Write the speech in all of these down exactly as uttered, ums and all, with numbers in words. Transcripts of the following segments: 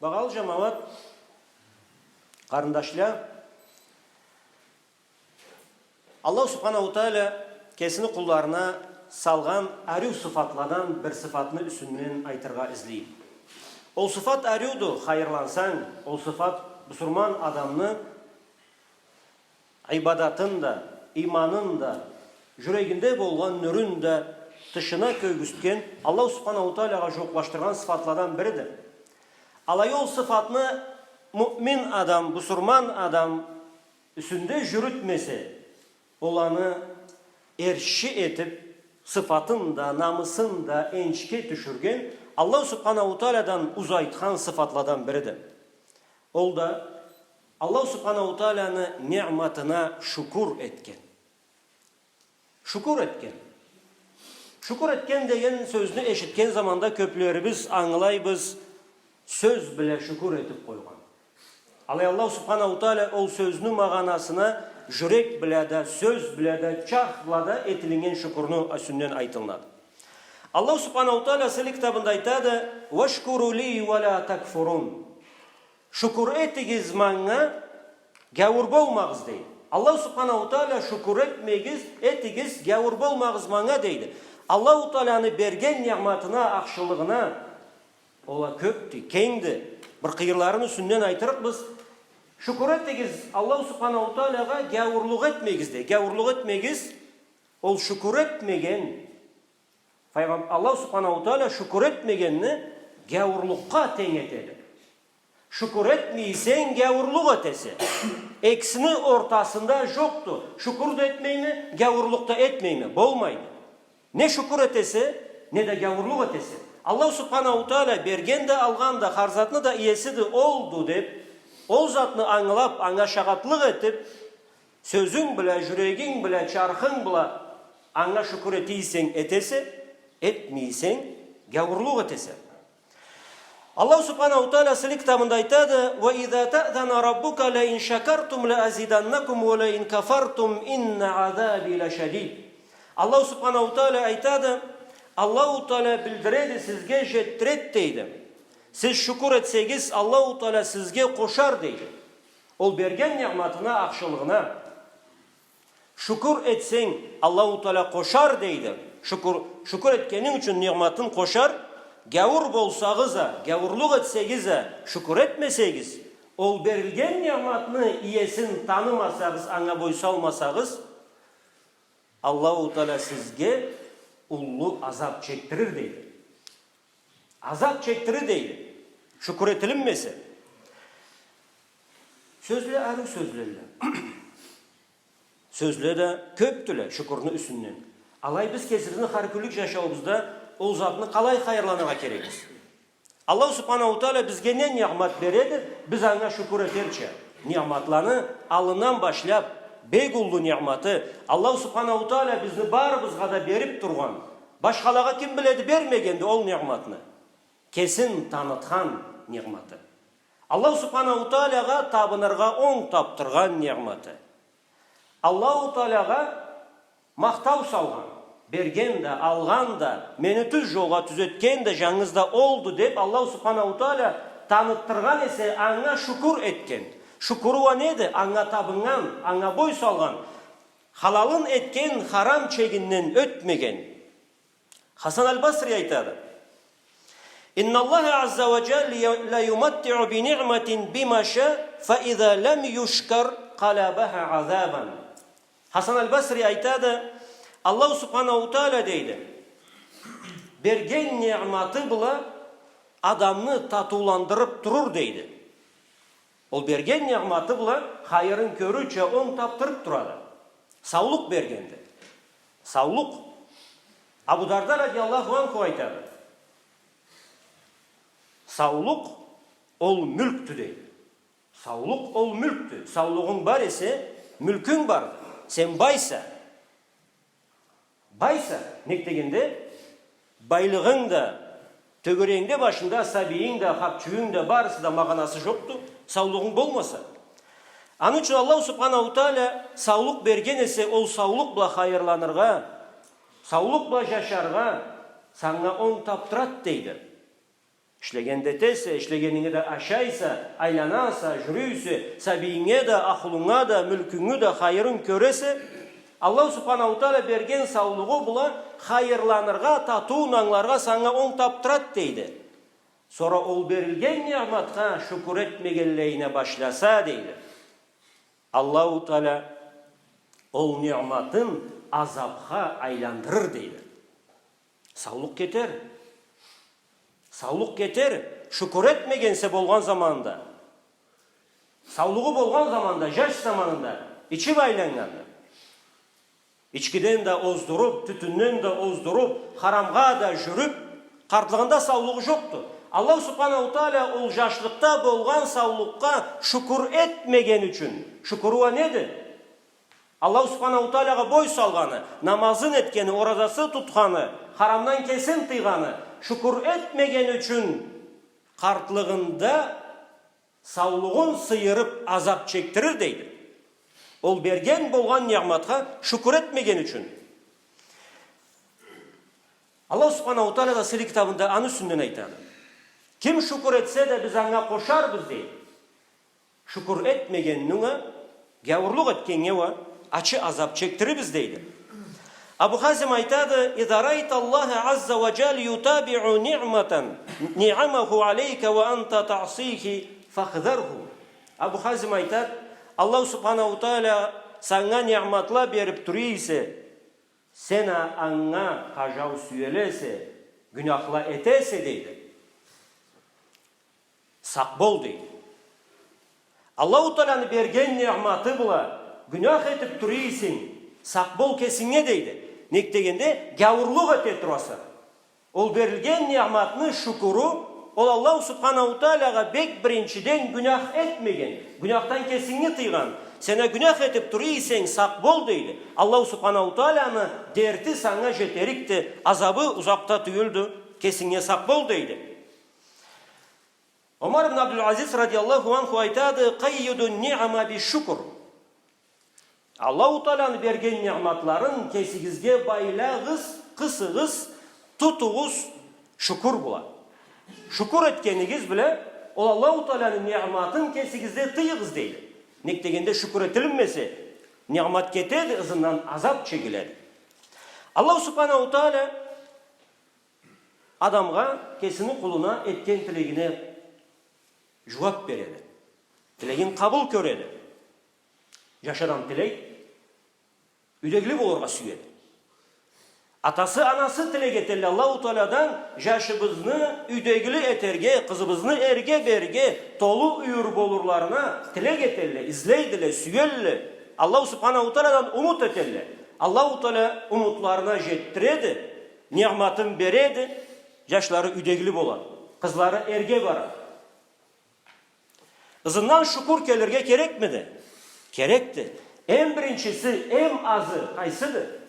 Багъалы джамауат, къарындашла, Аллаху Субханаху Тааля кесини къулларына салгъан ариу сыфатладан бир сыфатны юсюнден айтыргъа излейме. Ол сыфат ариуду, хайырлансанг, ол сыфат бусурман адамны ибадатын да, иманын да, джюрегинде болгъан нюрюн да тышына кёргюзтген, Аллаху Субханаху Таалягъа джууукълашдыргъан сыфатладан бириди. Алай ол сыфатны муъмин адам, бусурман адам юсюнде джюрютмесе, ол аны эрши этиб, сыфатын да, намысын да энчге тюшюрген, Аллаху Субханаху Таалядан узайтхан сыфатладан бириди. Ол да Аллаху Субханаху Тааляны ниъматына шукур этген. Шукур этген. Шукур этген деген сёзню эшитген заманда кёблерибиз ангылайбыз, сёз бла шукур этиб къойгъан. Алай Аллаху Субханаху Тааля ол сёзню магъанасына джюрек бла да, сёз бла да, чарх бла да этилиннген шукурну юсюнден айтылынады. Аллаху Субханаху Тааля сыйлы китабында айтады: «Вашкуру ли ва ля такфурун». Шукур этигиз манга, гяуур болмагъыз, дейди. Аллаху Субханаху Тааля шукур этмегиз, этигиз, гяуур болмагъыз манга, дейди. Аллаху Тааляны берген ниъматына, ахшылыгъына, ол а кёбдю, кенгди. Бир къыйырларын юсюнден айтырыкъбыз. Шукур этигиз Аллаху Субханаху Тааляга, гяуурлукъ этмегиз, дейди. Гяуурлукъ этмегиз, ол шукур этмеген, Файгъам-, Аллаху Субханаху Тааля шукур этмегенни гяуурлукъгъа тенг этеди. Шукур этмейсе, гяуурлукъ этесе. Экисини ортасында джокъду. Шукур да этмейме, гяуурлукъ да этмейме. Болмайды. Не шукур этесе, не да гяуурлукъ этесе. Аллаху Субханаху Тааля берген да, алгъан да, хар затны да иесиди олду деб, ол затны ангылаб, анга шагъатлыкъ этиб, сёзюнг бла, джюрегинг бла, чархынг бла анга шукур этейсе, этесе, этмейсе, гяуурлукъ этесе. Аллаху Субханаху Тааля сыйлы китабында айтады: «Ва иза таъзана раббука ля ин шакартум ля азиданнакум ва ля ин кафартум инна азаби ля шадид». Аллаху Субханаху Тааля айтады, Аллаху Тааля билдиреди, сизге джетдиреди, дейди. Сиз шукур этсегиз, Аллаху Тааля сизге къошар, дейди. Ол берген ниъматына, ахшылыгъына. Шукур этсенг, Аллаху Тааля къошар, дейди. Шукур, шукур этгенинг ючюн ниъматын къошар. Гяуур болсагъыз а, гяуурлукъ этсегиз а, шукур этмесегиз, ол берилген ниъматны иесин танымасагъыз, анга бой салмасагъыз, Аллаху Тааля сизге уллу азаб чекдирир, дейди. Азаб чекдирир, дейди. Шукур этилинмесе. Сёзле ариу сёзлелле. Сёзле да кёбдюле шукурну юсюнден. Алай биз кесибизни хар кюнлюк джашауубузда ол затны къалай хайырланыргъа керекбиз? Аллаху Субханаху Тааля бизге не ниъмат береди, биз анга шукур этерча. Ниъматланы аллындан башлаб, бек уллу ниъматы, Аллаху Субханаху Тааля бизни барыбызгъа да бериб тургъан, башхалагъа ким биледи бермегенди ол ниъматны? Кесин танытхан ниъматы. Аллаху Субханаху Таалягъа табыныргъа онг табдыргъан ниъматы. Аллаху Таалягъа махтау салгъан, берген да, алгъан да, мени тюз джолгъа тюзетген да, джангыз да олду деб, Аллаху Субханаху Тааля таныттыргъан эсе, анга шукур этген. Шукуру уа неди? Анга табыннган, анга бой салгъан, халалын этген, харам чегинден ётмеген. Хасан аль-Басри айтады: «Инналлаха азза ва джалла ля юматтиу би ниъматин бима ша, фа иза лям юшкар къалабаха азабан». Хасан аль-Басри айтады, Аллаху Субханаху Тааля, дейди, берген ниъматы бла адамны татыуландырыб турур, дейди. Ол берген ниъматы бла хайырын кёрюрча онг табдырыб турады. Саулукъ бергенди. Саулукъ. Абу Дарда радияллаху анху айтады: «Саулукъ ол мюлкдю», — дейди. Саулукъ ол мюлкдю. Саулугъунг бар эсе, мюлкюнг барды. Сен байса. Байса, нек дегенде, байлыгъынг да, тёгерегингде, башынгда сабийинг да, хапчюгюнг да, барысы да магъанасы джокъду, саулугъунг болмаса. Аны ючюн Аллаху Субханаху Тааля саулукъ берген эсе, ол саулукъ бла хайырланыргъа, саулукъ бла джашаргъа санга онг табдырады, дейди. Ишлегенде этесе, ишлегенинге да ашайса, айланаса, жюрюйсе, сабийинге да, ахлунга да, мюлкюнге да хайырын кёресе, Аллаху Субханаху Тааля берген саулугъу бла хайырланыргъа, татыуун ангыларгъа санга онг табдырад, дейди. Сора ол берилген ниъматха шукур этмегенлейине башласа, дейди, Аллаху Тааля ол ниъматын азабха айландырыр, дейди. Саулукъ кетер. Саулукъ кетер, шукур этмегенсе болгъан заманында. Саулугъу болгъан заманында, жаш заманында, ичиб айланнганды. Ичкиден да оздуруб, тютюнден да оздуруб, харамгъа да жюрюб, къартлыгъында саулугъу жокъду. Аллаху Субханаху Тааля ол жашлыкъда болгъан саулукъгъа шукур этмеген ючюн. Шукуру уа неди? Аллаху Субханаху Тааляга бой салгъаны, намазын этгени, оразасын тутханы, харамдан кесин тыйгъаны, шукур этмеген ючюн къартлыгъында саулугъун сыйырыб азаб чекдирир, дейди. Ол берген болгъан ниъматха шукур этмеген ючюн. Аллаху Субханаху Тааля да сыйлы китабында аны юсюнден айтады. Ким шукур этсе да, биз анга къошарбыз, дейди. Шукур этмегенни уа, гяуурлукъ этгеннге уа ачы азаб чекдирирбиз, дейди. Абу Хазим айтады: «إذا رأيت الله عز وجل يتابع نعمة، نعمه عليك وأنت تعصيه فاحذره». Абу Хазим айтады: Аллаху Субханаху Тааля санга ниъматла бериб тура эсе, сен а анга къажау сюелесе, гюняхла этесе, дейди. Сакъ бол, дейди. Аллаху Тааляны берген ниъматы бла гюнях этиб тура эсенг, сакъ бол кесинге, дейди. Нек дегенде, гяуурлукъ эте тураса. Ол берилген ниъматны шукуру, ол Аллаху Субханаху Тааляга бек биринчиден гюнях этмеген, гюняхдан кесинги тыйгъан. Сен а гюнях этиб тура эсенг, сакъ бол, дейди. Аллаху Субханаху Тааляны дерти санга жетерикди, азабы узакъда тюйюлдю, кесинге сакъ бол, дейди. Омар ибн Абдул-Азиз радияллаху анху айтады: «قيدوا النعم بالشكر». Аллаху Тааляны берген ниъматларын кесигизге байлагъыз, къысыгъыз, тутугъуз шукур бла. Шукур этгенигиз бла ол Аллаху Тааляны ниъматын кесигизде тыйыгъыз, дейди. Нек дегенде, шукур этилинмесе, ниъмат кетеди, ызындан азаб чегиледи. Аллаху Субханаху Тааля адамгъа, кесини къулуна этген тилегине жууаб береди. Тилегин къабыл кёреди. Жаш адам тилей, юйдегили болургъа сюеди. Атасы, анасы тилек этелле Аллаху Таалядан: жашыбызны юйдегили этерге, къызыбызны эрге берирге, толу юйюр болурларына тилек этелле, излейдиле, сюелле. Аллаху Субханаху Таалядан умут этелле. Аллаху Тааля умутларына жетдиреди, ниъматын береди, жашлары юйдегили болады, къызлары эрге барады. Ызындан шукур келирге керекмиди? Керекди. Эм биринчиси, эм азы къайсыды?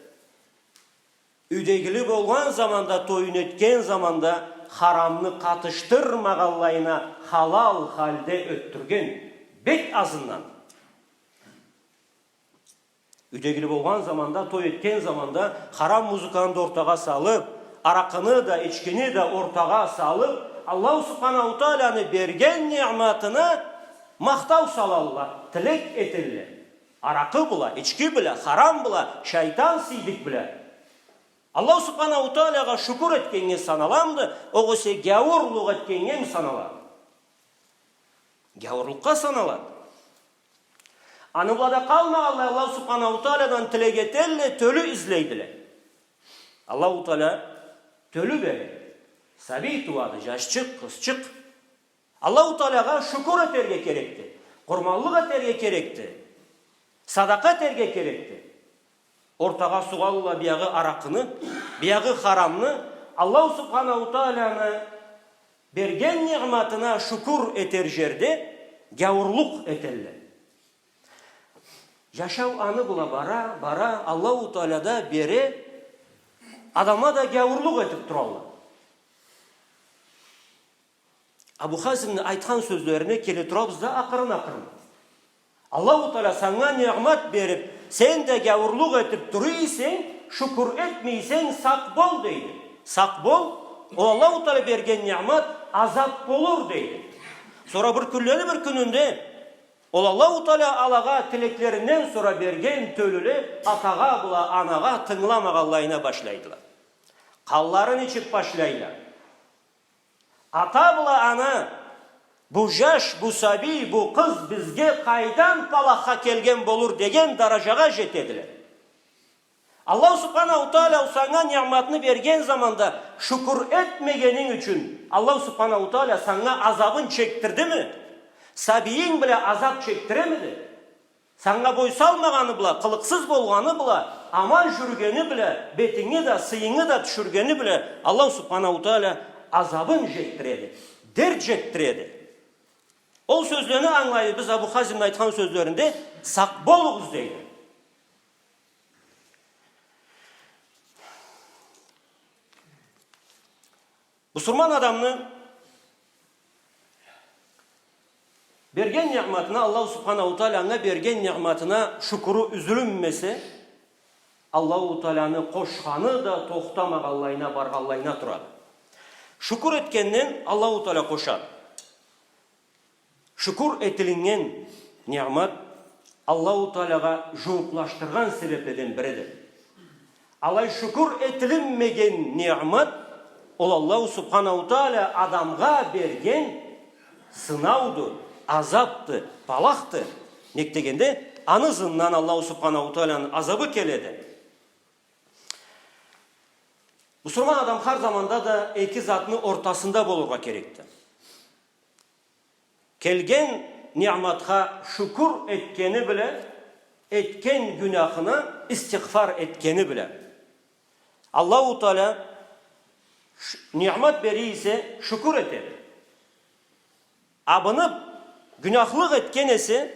Юйдегили болгъан заманда, тоюн этген заманда харамны къатышдырмагъанлайына халал халде ётдюрген. Бек азындан. Юйдегили болгъан заманда, той этген заманда, харам музыканы да ортагъа салып, аракъыны да, ичкини да ортагъа салып, Аллаху Субханаху Тааляны берген ниъматына махтау салалла, тилек этелле. Аракъы бла, ички бла, харам бла, шайтан сийдик бла. Аллаху Субханаху Тааляга шукур этгеннге саналамды, огъесе гяуурлукъ этгеннге саналады? Гяуурлукъгъа саналады. Аны бла да къалмагъанлай, Аллаху Субханаху Таалядан тилек этелле, тёлю излейдиле. Аллаху Тааля тёлю береди. Сабий тууады, жашчыкъ, къызчыкъ. Аллаху Тааляга шукур этерге керекди. Къурманлыкъ этерге керекди. Садакъа этерге керекди. Ортагъа сугъалла биягъы аракъыны, биягъы харамны, Аллаху Субханаху Тааляны берген ниъматына шукур этер жерде гяуурлукъ этелле. Жашау аны бла бара, бара, Аллаху Тааля да бере, адамла да гяуурлукъ этип туралла. Абу Хазимни айтхан сёзлерине келе турабыз да, акъырын-акъырын. Аллаху Тааля санга ниъмат берип, сен да гяуурлукъ этип тура эсенг, шукур этмей эсенг, сакъ бол, дейди. Сакъ бол, ол Аллаху Тааля берген ниъмат, азаб болур, дейди. Сора бир кюнлени бир кюнюнде ол Аллаху Тааля алагъа тилеклеринден сора берген тёлюле атагъа бла анагъа тынгыламагъанлайына башлайдыла. Къанларын ичип башлайла. Ата бла ана, бу жаш, бу сабий, бу къыз бизге къайдан палахха келген болур деген даражагъа жетедиле. Аллаху Субханаху Тааля санга ниъматны берген заманда шукур этмегенинг ючюн, Аллаху Субханаху Тааля санга азабын чекдирдими? Сабийинг бла азаб чекдиремиди? Санга бой салмагъаны бла, къылыкъсыз болгъаны бла, аман жюрюгени бла, бетинги да, сыйынгы да тюшюргени бла Аллаху Субханаху Тааля азабын жетдиреди, дерт жетдиреди. Ол сёзлени ангылайбыз, Абу Хазимни айтхан сёзлеринде, сакъ болугъуз, дейди. Бусурман адамны берген ниъматына, Аллаху Субханаху Тааля анга берген ниъматына шукуру юзюлюнмесе, Аллаху Тааляны къошханы да тохтамагъанлайына, баргъанлайына турады. Шукур этгенден Аллаху Тааля къошады. Шукур этилиннген ниъмат Аллаху Тааляга жууукълашдыргъан себебледен биридир. Алай шукур этилинмеген ниъмат, ол Аллаху Субханаху Тааля адамгъа берген сынауду, азабды, палахды. Нек дегенде, аны ызындан Аллаху Субханаху Тааляны азабы келеди. Бусурман адам хар заманда да эки затны ортасында болургъа керекди. Келген ниъматха шукур этгени бла, этген гюнахына истигъфар этгени бла. Аллаху Тааля ш-, ниъмат бере эсе, шукур этеди. Абынып, гюнахлыкъ этген эсе,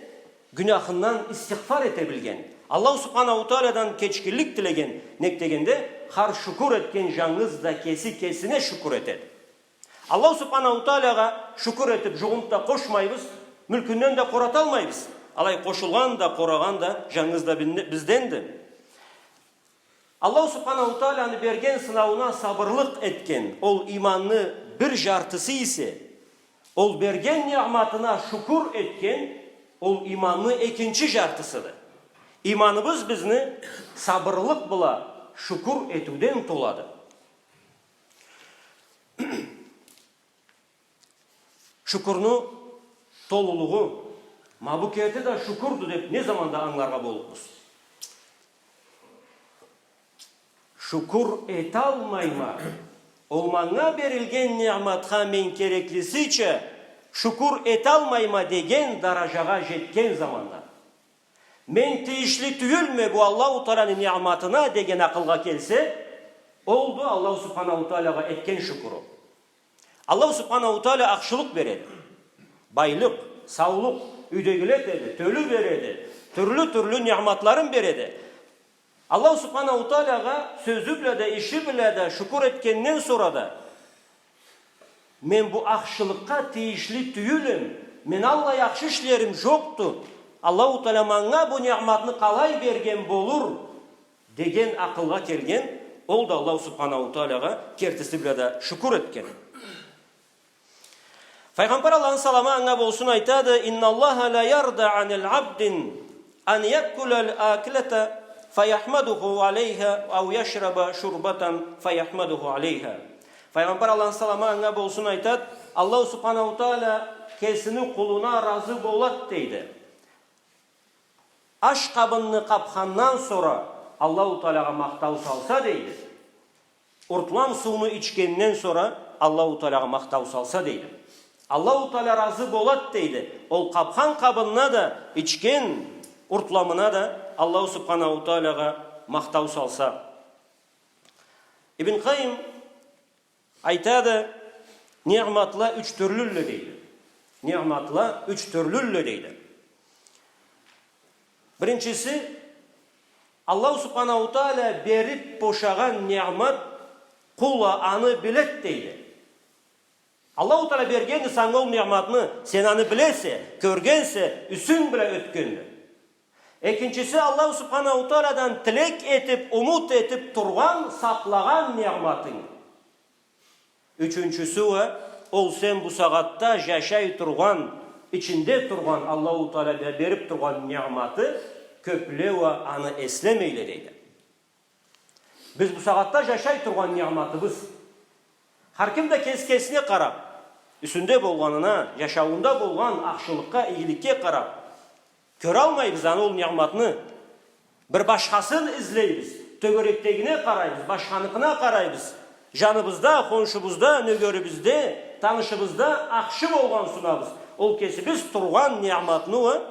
гюнахындан истигъфар эте билген, Аллаху Субханаху Таалядан кечгинлик тилеген, нек дегенде, хар шукур этген жангыз да кеси кесине шукур этеди. Аллаху Субханаху Тааляга шукур этип, жугъунуп да къошмайбыз, мюлкюнден да къораталмайбыз. Алай къошулгъан да, къорагъан да жангыз да бинде-, бизденди. Аллаху Субханаху Тааляны берген сынауна сабырлыкъ этген, ол иманны бир жартысы эсе, ол берген ниъматына шукур этген, ол иманны экинчи жартысыды. Иманыбыз бизни сабырлыкъ бла шукур этиуден толады. Шукурну толулугъу, ма бу керти да шукурду деп не заманда ангыларгъа боллукъбуз? Шукур эталмайма. Ол манга берилген ниъматха мен кереклисича шукур эталмайма деген даражагъа жетген заманда. Мен тийишли тюйюлме бу Аллаху Тааланы ниъматына деген акъылгъа келсе, олду Аллаху Субханаху Таалягъа этген шукуру. Аллаху Субханаху Таала ахшылыкъ береди. Байлыкъ, саулукъ, юйдегиле этеди, тёлю береди, тюрлю-тюрлю ниъматларын береди. Аллаху Субханаху Таалягъа сёзю бла да, иши бла да шукур этгенден сора да, мен бу ахшылыкъгъа тийишли тюйюлме, мен аллай ахшы ишлерим жокъду, Аллаху Таала манга бу ниъматны къалай берген болур? Деген акъылгъа келген, ол да Аллаху Субханаху Таалягъа кертиси бла да шукур этген. Файгъамбар, Аллахны саламы анга болсун, айтады: «Инналлаха ла ярда анил абдин ан якулал аклата фаяхмадуху алейха ау яшраба шурбатан фаяхмадуху алейха». Файгъамбар, Аллахны саламы анга болсун, айтады: Аллаху Субханаху Таала кесини къулуна разы болады, дейди. Аш къабынны къабхандан сора Аллаху Таалягъа махтау салса, дейди. Уртлам сууну ичгенден сора Аллаху Таалягъа махтау салса, дейди. Аллаху Таала разы болады, дейди. Ол къабхан къабынна да, ичген уртламына да Аллаху Субханаху Таалягъа махтау салса. Ибн Къайим айтады: ниъматла юч тюрлюлле, дейди. Ниъматла юч тюрлюлле, дейди. Биринчиси, Аллаху Субханаху Таала берип бошагъан ниъмат, къул а аны биледи, дейди. Аллаху Таала бергенди санга ол ниъматны, сен аны билесе, кёргенсе, юсюнг бла ётгенди. Экинчиси, Аллаху Субханаху Тааладан тилек этип, умут этип тургъан, сакълагъан ниъматынг. Ючюнчюсю уа, Ол сен бусагъатда жашай тургъан, ичинде тургъан, Аллаху Таала бе-, берип тургъан ниъматы кёпле уа аны эслемейле, дейди. Биз бусагъатда жашай тургъан ниъматыбыз. Хар ким да кес-, кесине къарап, юсюнде болгъанына, жашауунда болгъан ахшылыкъгъа, игиликге къарап, кёралмайбыз аны ол ниъматны. Бир башхасын излейбиз. Тёгерекдегине къарайбыз, башханыкъына къарайбыз. Жаныбызда, хоншубузда, нёгерибизде, танышыбызда ахшы болгъанын сунабыз. Ол кесибиз тургъан ниъматны уа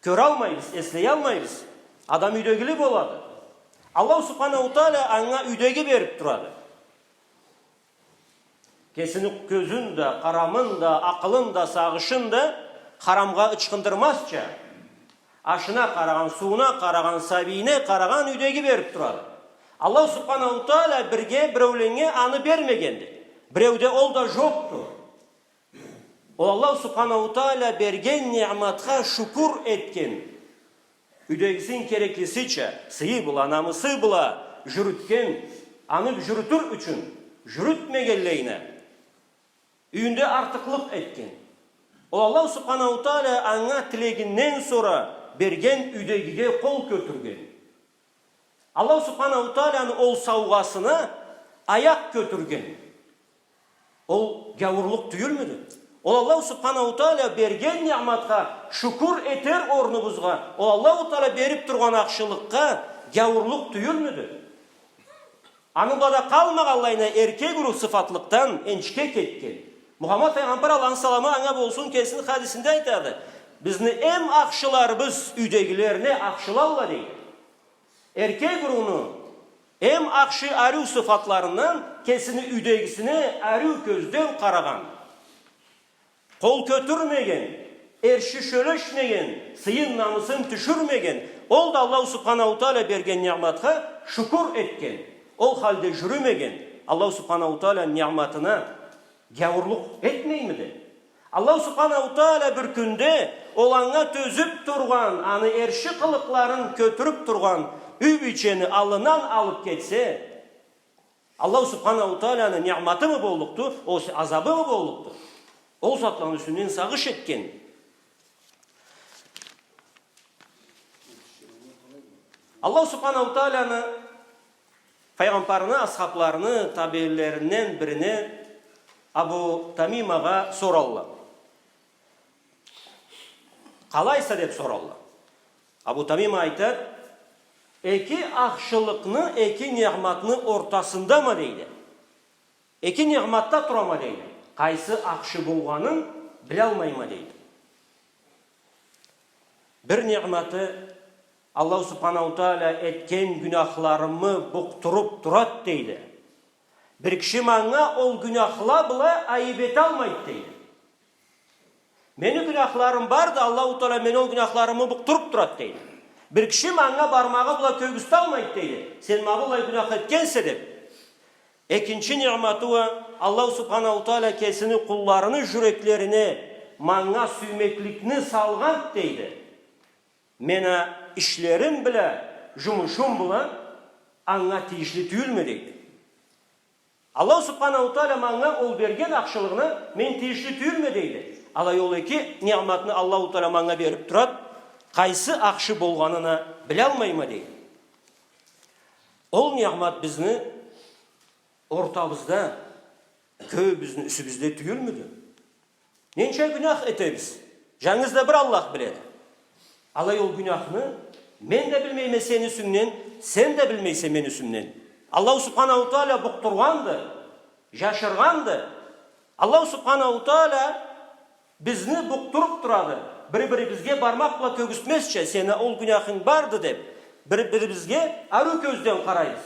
кёралмайбыз, эслеялмайбыз. Адам юйдегили болады. Аллаху Субханаху Таала анга юйдеги берип турады. Кесини кёзюн да, къарамын да, акъылын да, сагъышын да харамгъа ычхындырмазча, ашына къарагъан, сууна къарагъан, сабийине къарагъан юйдеги берип турады. Аллаху Субханаху Таала бирге, биреуленнге аны бермегенди. Биреуде ол да жокъду. Ол Аллаху Субханаху Таала берген ниъматха шукур этген, юйдегисин кереклисича, сыйы бла, намысы бла жюрютген, аны жюрютюр ючюн, жюрютмегенлейине, юйюнде артыкълыкъ этген. Ол Аллаху Субханаху Таала анга тилегинден сора берген юйдегиге къол кётюрген. Аллаху Субханаху Тааланы ол саугъасына аякъ кётюрген. Ол гяуурлукъ тюйюлмюдю? Ол Аллаху Субханаху Таала берген ниъматха шукур этер орнубузгъа, ол Аллаху Таала берип тургъан ахшылыкъгъа гяуурлукъ тюйюлмюдю? Аны бла да къалмагъанлайына, эркек уругъ сыфатлыкъдан энчиге кетген. Мухаммад файгъамбар, Аллахны саламы анга болсун, кесини хадисинде айтады: «Бизни эм ахшыларыбыз юйдегилерине ахшылалла», — дейди. Эркек уругъну эм ахшы, ариу сыфатларындан кесини юйдегисине ариу кёзден къарагъан. Къол кётюрмеген, эрши сёлешмеген, сыйын, намысын тюшюрмеген, ол да Аллаху Субханаху Таала берген ниъматха шукур этген, ол халде жюрюмеген, Аллаху Субханаху Тааланы ниъматына гяуурлукъ этмеймиди? Аллаху Субханаху Таала бир кюнде ол анга тёзюп тургъан, аны эрши къылыкъларын кётюрюп тургъан юй бийчени аллындан алып кетсе, Аллаху Субханаху Тааланы ниъматымы боллукъду, огъесе азабымы боллукъду? Ол затланы юсюнден сагъыш этген. Аллаху Субханаху Тааланы файгъамбарыны асхабларыны табиинлеринден бирине, Абу Тамимагъа соралла. Къалайса деп соралла. Абу Тамима айтады: «Эки ахшылыкъны, эки ниъматны ортасындама, — дейди. — Эки ниъматда турама, — дейди. — Къайсы ахшы болгъанын билалмайма», — дейди. Бир ниъматы: «Аллаху Субханаху Таала этген гюнахларымы букътуруп турады», — дейди. «Бир киши манга ол гюнахла бла айып эталмайды», — дейди. «Мени гюнахларым барды, Аллаху Таала мени ол гюнахларымы букътуруп турады», — дейди. «Бир киши манга бармагъы бла кёргюзталмайды, — дейди, — сен ма быллай гюнах этгенсе деп». Экинчи ниъматы уа: «Аллаху Субханаху Таала кесини къулларыны жюреклерине манга сюймекликни салгъанды, — дейди. — Мен а ишлерим бла, жумушум бла анга тийишли тюйюлме», — дейди. «Аллаху Субханаху Таала манга ол берген ахшылыгъына мен тийишли тюйюлме», — дейди. «Алай ол эки ниъматны Аллаху Таала манга берип турады, къайсы ахшы болгъанын а билалмайма», — дейди. Ол ниъмат бизни ортабызда, кёбюбюзню юсюбюзде тюйюлмюдю? Ненча гюнах этебиз? Жангыз да бир Аллах биледи. Алай ол гюнахны мен да билмейме сени юсюнгден, сен да билмейсе мени юсюмден. Аллаху Субханаху Таала букътургъанды, жашыргъанды. Аллаху Субханаху Таала бизни букътуруп турады. Бир-бирибизге бармакъ бла кёргюзтмезча, сени ол гюнахынг барды деп, бир-бирибизге ариу кёзден къарайбыз.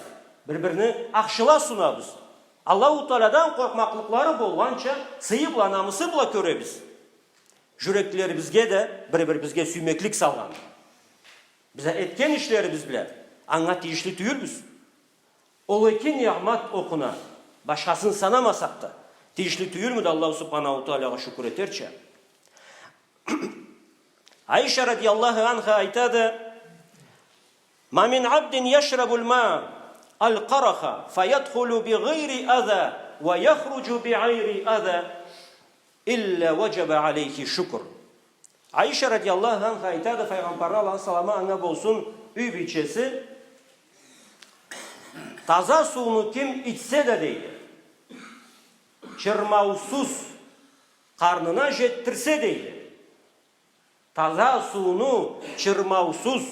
Бир-бирини ахшыла сунабыз. Аллаху Тааладан къоркъмакълыкълары болгъанча, сыйы бла, намысы бла кёребиз. Жюреклерибизге да бир-бирибизге сюймеклик салгъан. Биз а этген ишлерибиз бла анга тийишли тюйюлбюз. Ол эки ниъмат окъуна, башхасын санамасакъ да, тийишли тюйюлмюдю Аллаху Субханаху Таалагъа шукур этерча? Айша радияллаху анха айтады: «ما من عبد يشرب الماء القرخ فيدخل بغير أذى ويخرج بغير أذى إلا وجب عليه الشكر. Айша радияллаху анха айтады, Файгъамбарны, Аллахны саламы анга болсун, юй бийчеси: таза сууну ким ичсе да, дейди, чырмаусуз, къарнына жетдирсе, дейди, таза сууну чырмаусуз,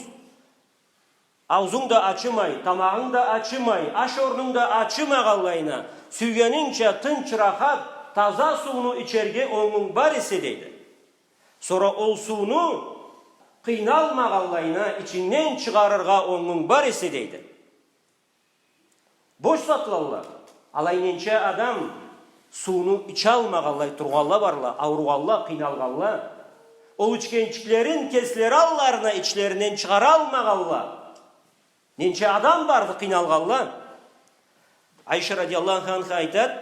аузунг да ачымай, тамагъынг да ачымай, аш орнунг да ачымагъанлайына, сюйгенингча тынч, рахат, таза сууну ичерге онгунг бар эсе, дейди. Сора ол сууну къыйналмагъанлайына ичингден чыгъарыргъа онгунг бар эсе, дейди. Бош затладыла. Алай ненча адам сууну ичалмагъанлай тургъанла барла, ауругъанла, къыйналгъанла. Ол ичгенчиклерин кеслери алларына ичлеринден чыгъаралмагъанла ненча адам барды, къыйналгъанла. Айша радияллаху анха айтады,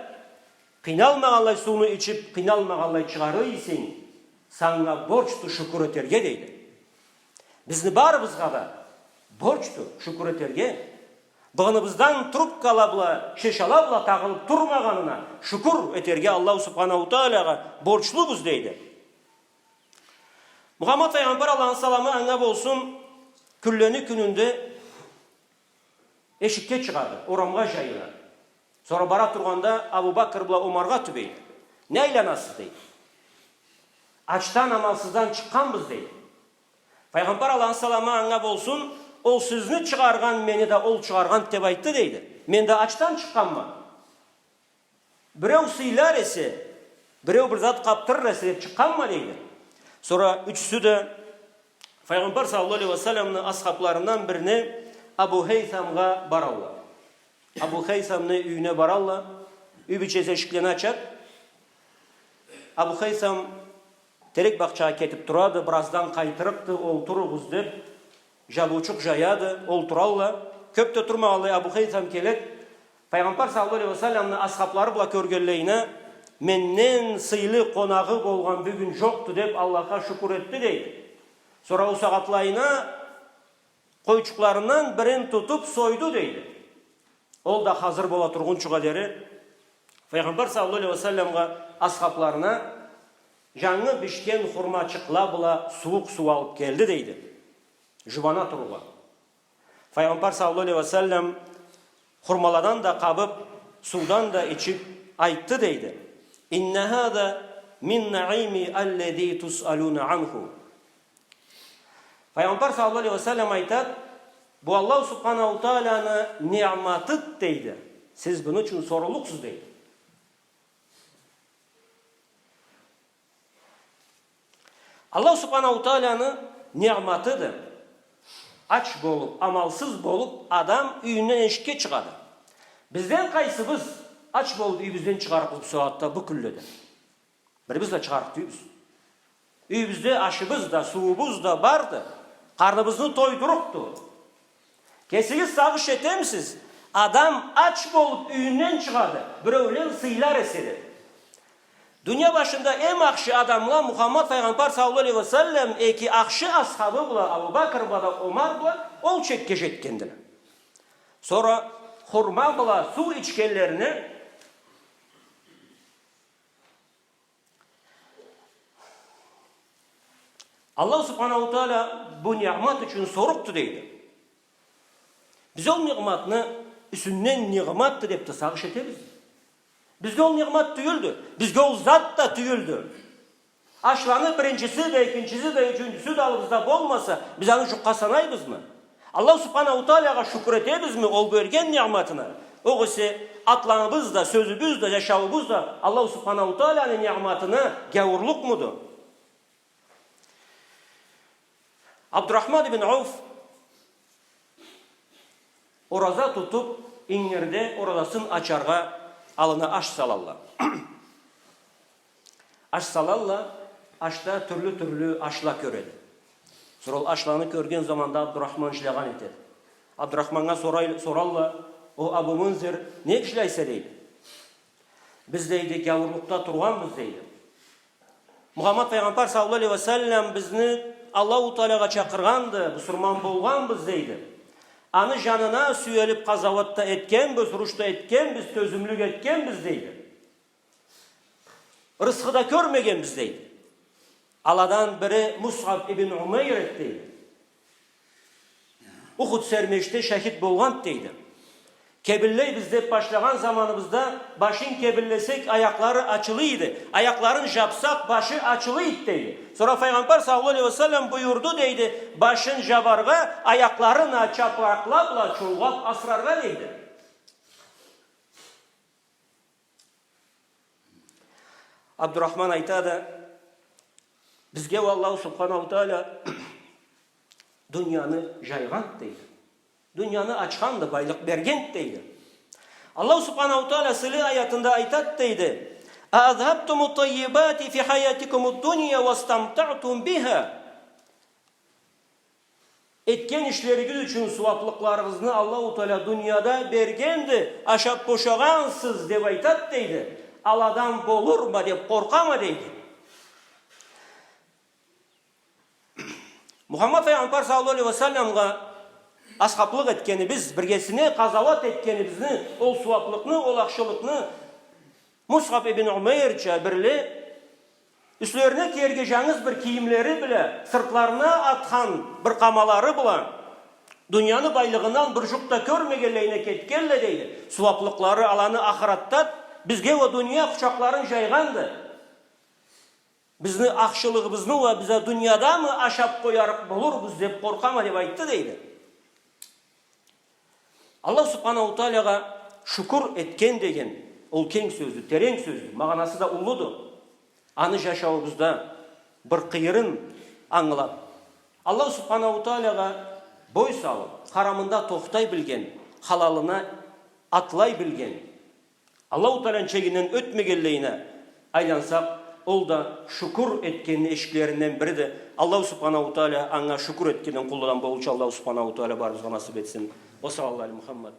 къыйналмагъанлай сууну ичип, къыйналмагъанлай чыгъарыр эсенг, санга борчду шукур этерге, дейди. Бизни барыбызгъа да борчду шукур этерге. Быгъыныбыздан трубкала бла, шешала бла тагъылып турмагъанына шукур этерге Аллаху Субханаху Таалагъа борчлубуз, дейди. Мухаммад Файгъамбар, Аллахны саламы анга болсун, кюнлени кюнюнде эшикге чыгъады, орамгъа жайылады. Сора бара тургъанда Абу Бакр бла Омаргъа тюбейди. Не айланасыз, дейди. Ачдан, амалсыздан чыкъгъанбыз, дейди. Файгъамбар, Аллахны саламы анга болсун, ол сизни чыгъаргъан, мени да ол чыгъаргъан деп айтды, дейди. Мен да ачдан чыкъгъанма. Биреу сыйлар эсе, биреу бир зат къабдырыр эсе деп чыкъгъанма, дейди. Сора ючюсю да Файгъамбар саллаллаху алейхи ва салламны асхабларындан бирине, Абу Хейсамгъа баралла. Абу Хейсамны юйюне баралла. Юй бийчеси эшиклени ачады. Абу Хейсам терек бахчагъа кетип турады, бираздан къайтырыкъды, олтуругъуз деп, жабыучукъ жаяды, олтуралла. Кёп да турмагъанлай Абу Хейсам келеди. Файгъамбар саллаллаху алейхи ва салламны асхаблары бла кёргенлейине, менден сыйлы къонагъы болгъан бюгюн жокъду деп, Аллахха шукур этди, дейди. Сора ол сагъатлайына къойчукъларындан бирин тутуп сойду, дейди. Ол да хазыр бола тургъунчугъа дери Файгъамбар саллаллаху алейхи ва салламгъа, асхабларына жангы бишген хурмачыкъла бла сууукъ суу алып келди, дейди. Жубана турургъа. Файгъамбар саллаллаху алейхи ва саллам хурмаладан да къабып, суудан да ичип айтды, дейди: «Инна хаза мин наими аллази тусъалуна анху». Файгъамбар саллаллаху алейхи ва саллам айтады: «Бу Аллаху Субханаху Тааланы ниъматыды, — дейди. — Сиз муну ючюн соруллукъсуз», — дейди. Аллаху Субханаху Тааланы ниъматыды. Ач болуп, амалсыз болуп, адам юйюнден эшикге чыгъады. Бизден къайсыбыз ач болуп юйюбюзден чыгъарыкъбыз бу сагъатда, бу кюнледе? Бирибиз да чыгъарыкъ тюйюлбюз. Юйюбюзде ашыбыз да, сууубуз да барды. Къарныбызны тойдурукъду. Кесигиз сагъыш этемисиз? Адам ач болуп юйюнден чыгъады, биреулен сыйлар эсе да. Дуния башында эм ахшы адамла Мухаммад Файгъамбар саллаллаху алейхи ва саллам, эки ахшы асхабы бла, Абу Бакр бла да Омар бла, ол чекге жетгендиле. Сора хурма бла суу ичгенлерине Аллаху Субханаху Таала бу ниъмат ючюн сорукъду, дейди. Биз ол ниъматны юсюнден ниъматды деп да сагъыш этебиз. Бизге ол ниъмат тюйюлдю. Бизге ол зат да тюйюлдю. Ашланы биринчиси да, экинчиси да, ючюнчюсю да аллыбызда болмаса, биз аны жукъгъа санайбызмы? Аллаху Субханаху Таалагъа шукур этебизми ол берген ниъматына? Огъесе атланыбыз да, сёзюбюз да, жашауубуз да Аллаху Субханаху Тааланы ниъматына гяуурлукъмуду? Абдурахман ибн Ауф ораза тутуп, ингирде оразасын ачаргъа аллына аш салалла. Аш салалла, ашда тюрлю-тюрлю ашла кёреди. Сора ол ашланы кёрген заманда Абдурахман жилягъан этеди. Абдурахманнга сорай-, соралла: «О Абу Мунзир, нек жиляйса?» — дейди. «Биз, — дейди, — гяуурлукъда тургъанбыз, — дейди. — Мухаммад Файгъамбар саллаллаху алейхи ва саллам бизни Аллаху Таалагъа чакъыргъанды, бусурман болгъанбыз, — дейди. Аны жанына сюелиб къазауат да этгенбиз, уруш да этгенбиз, тёзюмлюк этгенбиз, дейди. Рысхы да кёрмегенбиз, дейди. Аладан бири Мусъаб ибн Умайр эди, дейди. Ухуд сермешде шахид болгъанды, дейди. Кебинлейбиз деб башлагъан заманыбызда башын кебинлесек, аякълары ачылый эди. Аякъларын жабсакъ, башы ачылый эди, дейди. Сора Файгъамбар саллаллаху алейхи ва саллам буюрду, дейди, башын жабаргъа, аякъларын а чапыракъла бла чолгъаб асраргъа, дейди. Абдурахман айтады, бизге уа Аллаху Субханаху Тааля дунияны жайгъанды, дейди. Дунияны ачханды, байлыкъ бергенди, дейди. Аллаху Субханаху Тааля сыйлы аятында айтады, дейди: «أذهبتم الطيبات في حياتكم الدنيا واستمتعتم بها». Этген ишлеригиз ючюн сууаблыкъларыгъызны Аллаху Тааля дунияда бергенди, ашаб бошагъансыз, деб айтады, дейди. Аладан болурма деб къоркъама, дейди. Мухаммад Файгъамбар саллаллаху алейхи ва салламгъа асхаблыкъ этгенибиз, биргесине къазауат этгенибизни, ол сууаблыкъны, ол ахшылыкъны Мусъаб ибн Умайрча бирле, юслерине киерге жангыз бир кийимлери бла, сыртларына атхан бир къамалары бла, дунияны байлыгъындан бир жукъ да кёрмегенлейине кетгенле, дейди. Сууаблыкълары аланы ахыратда, бизге уа дуния къучакъларын жайгъанды. Бизни ахшылыгъыбызны уа биз а дуниядамы ашаб къоярыкъ болурбуз деб къоркъама, деб айтды, дейди. Аллах Субханаху Тааляга шукур этген деген, ол кенг сёздю, теренг сёздю, магъанасы да уллуду. Аны жашауубузда бир къыйырын ангылаб, Аллах Субханаху Тааляга бой салыб, харамында тохтай билген, халалына атлай билген, Аллаху Тааляны чегинден ётмегенлейине айлансакъ, ол да шукур этгенни эшиклеринден бириди. Аллаху Субханаху Тааля анга шукур этген къулладан болурча Аллаху Субханаху Тааля барыбызгъа насыб этсин. Уа саллаллаху аля Мухаммад.